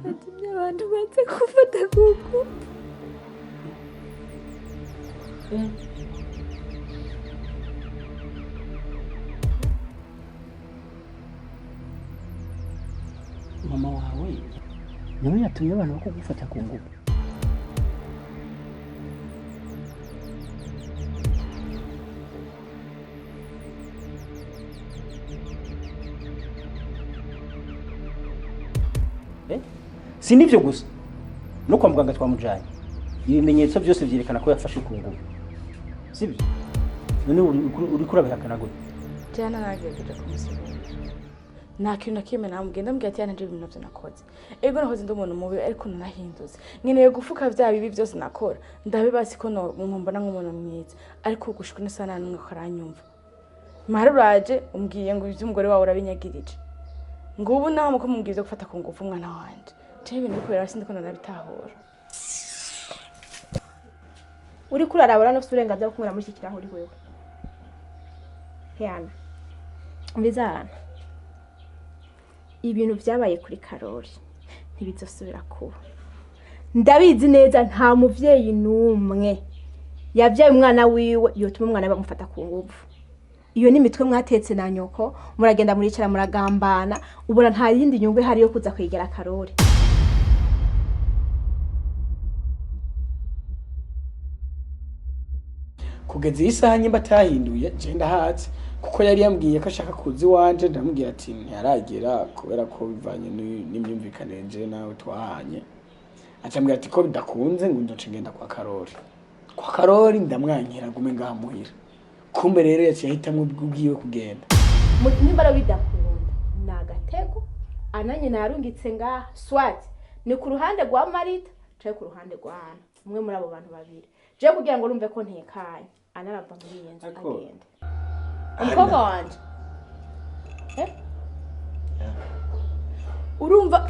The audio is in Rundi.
Natumye abantu baze gufata kuko Mama wawe niwe yatumye abantu bakugufata ku ngufu. Eh? Si nivyo gusa, no kwa muganga twamujanye, ibimenyetso byose vyerekana ko yafashe ku ngufu, sibyo? None uriko urabihakana gute? Jana nagerageje kumusigurira, nta kintu na kimwe namubwiye. Ndamubwira ati yananje ibintu navyo nakoze, ego nakoze, ndi umuntu mubi, ariko narahindutse, nkeneye gufuka vya bibi byose nakora, ndabibasi ko no nkumbona nk'umuntu mwiza. Ariko gushika ino saha nta n'umwe ko aranyumva. Mara uraje umbwiye ngo ivy'umugore wawe urabinyagirije, ngo ubu naho muko mumbwiye ivyo gufata ku ngufu umwana wanje. Jewe ibintu biriko biraba sindiko ndanabitahura. Uriko uraraba, urabona ufite uburenganzira bwo kunywera muri iki kirahuri wewe? Yana umvizana, ibintu vyabaye kuri Karori ntibizosubira kuba. Ndabizi neza, nta muvyeyi n'umwe yabyaye umwana wiwe yotuma umwana we bamufata ku nguvu. Iyo ni imitwe mwatetse na nyoko, muragenda muricara muragambana, ubona nta yindi nyungu ihari yo kuza kwegera Karori. Kugeza iyi saha nyimba atahinduye, je ndahatse, kuko yari yambwiye ko ashaka kuza iwanje. Ndamubwira ati ntiyaragera kubera ko bivanye n'imyumvikanire je nawe twahanye. Acambwira ati ko bidakunze ngo nzoce ngenda kwa Karori. Kwa Karori ndamwankira, gume ngaha muhira. Kumbe rero yaciye ahitamwo ubwiwe kugenda. Nimba rero bidakunda, ni agatego ananye narungitse ngaha, soit ni ku ruhande rwa Marita canke ku ruhande rwa Ana, umwe muri abo bantu babiri. Je kugira ngo urumve ko ntekanye, Ana arava muri iyi nzu. Agende umukobwa wanje. Eh? Urumva?